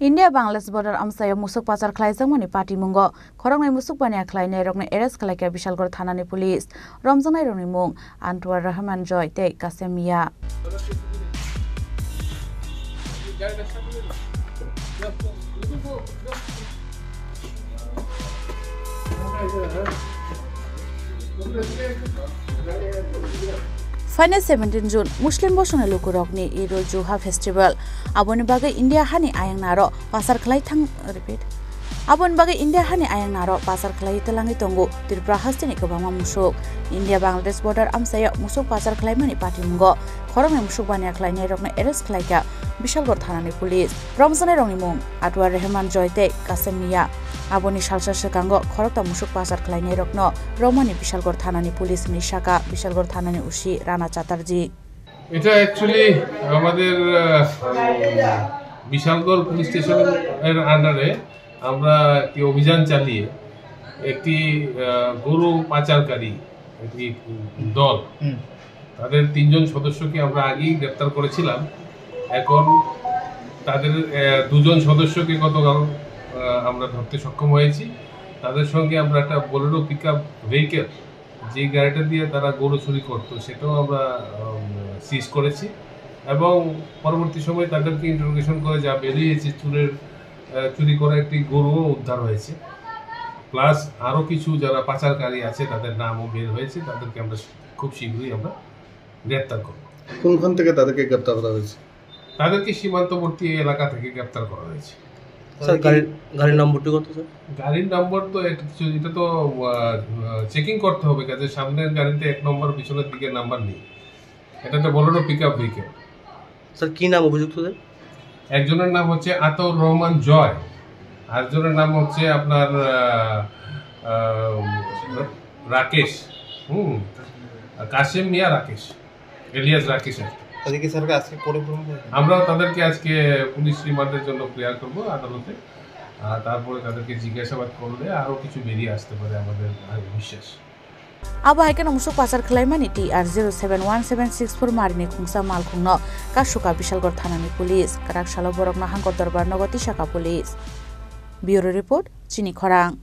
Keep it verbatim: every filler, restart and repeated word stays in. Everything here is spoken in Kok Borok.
India Bangladesh border amchaio musuk pachar khlaijakmani patimungo khoroknwi musuk baniya khlainairokno arrest khlaikha Bishalgarh thanani police. Romjaknairokni mung Antuar Rahman Joy tei Kasem Mia. Phainai seventeen June Muslim bosongni lukurokni Eid ul Juha festival. Aboni bagwi India hani ayang naro pasar khlai thang, repeat. Aboni bagwi India hani ayang naro pasar khlai twlangwi tongo Tripura hasteni kwbangma musuk. India Bangladesh border amchaio musuk pasar khlaimani patimungo khoroknwi musuk baniya khlainairokno arrest khlaikha Bishalgarh thanani police. Romjaknairokni mung Atwar Rehman Joy tei Kasem Mia. Aboni salsa swkango khorokta musuk pasar khlainairokno romani Bishalgarh thanani police hinwi sakha Bishalgarh thanani O C Rana Chatterjee. এটা অ্যাকচুয়ালি আমাদের, আহ, বিশালগড় পুলিশ স্টেশনের আন্ডারে আমরা একটি অভিযান চালিয়ে একটি, আহ, গরু পাচারকারী একটি দল, হুম। তাদের তিনজন সদস্যকে আমরা আগেই গ্রেপ্তার করেছিলাম। এখন তাদের, আহ, দুজন সদস্যকে গতকাল, আহ, আমরা ধরতে সক্ষম হয়েছি। তাদের সঙ্গে আমরা একটা বোলেরো পিকআপ ভেহিকেল, যে গাড়িটা দিয়ে তারা গরু চুরি করতো, সেটাও আমরা, উম, সিজ করেছি এবং পরবর্তী সময়ে তাদেরকে ইন্টারোগেশন করে যা বেরিয়েছে, চুরের, আহ, চুরি করা একটি গরুও উদ্ধার হয়েছে। প্লাস আরও কিছু যারা পাচারকারী আছে, তাদের নামও বের হয়েছে, তাদেরকে আমরা খুব শীঘ্রই আমরা গ্রেপ্তার করব। কোনখান থেকে তাদেরকে গ্রেপ্তার করা হয়েছে? তাদেরকে সীমান্তবর্তী এলাকা থেকে গ্রেপ্তার করা হয়েছে। স্যার, গাড়ির, গাড়ির নম্বরটি কত, স্যার? গাড়ির নম্বর তো এক-, কিছু, এটা তো, আহ, আহ, চেকিং করতে হবে, কাজে সামনের গাড়িতে এক নম্বর, পিছনের দিকে নাম্বার নেই। এটা তো বোলেরো পিকআপ ভেহিকেল। স্যার, কি নাম অভিযুক্তদের? একজনের নাম হচ্ছে আতাউর রহমান জয়, আরেকজনের নাম হচ্ছে আপনার, আহ, আহ, রাকেশ, হুম, কাশেম মিয়া রাকেশ। এলিয়াস রাকেশ আর কি। তাদেরকে স্যারকে আজকে কোর্টে প্রেরণ করবেন? আমরা তাদেরকে আজকে পুলিশ রিমান্ডের জন্য প্রেয়ার করব আদালতে। আর তারপরে তাদেরকে জিজ্ঞাসাবাদ করলে আরও কিছু বেরিয়ে আসতে পারে আমাদের আরও বিশ্বাস। Abo hai kheno musuk pasar khlaimani T R zero seven one seven six four marini khungsa malkhungno kasuka Bishalgarh thanani police. Kwrak salo borokno hangkor dorbar nogo tisaka police. Bureau report, Chini Khorang.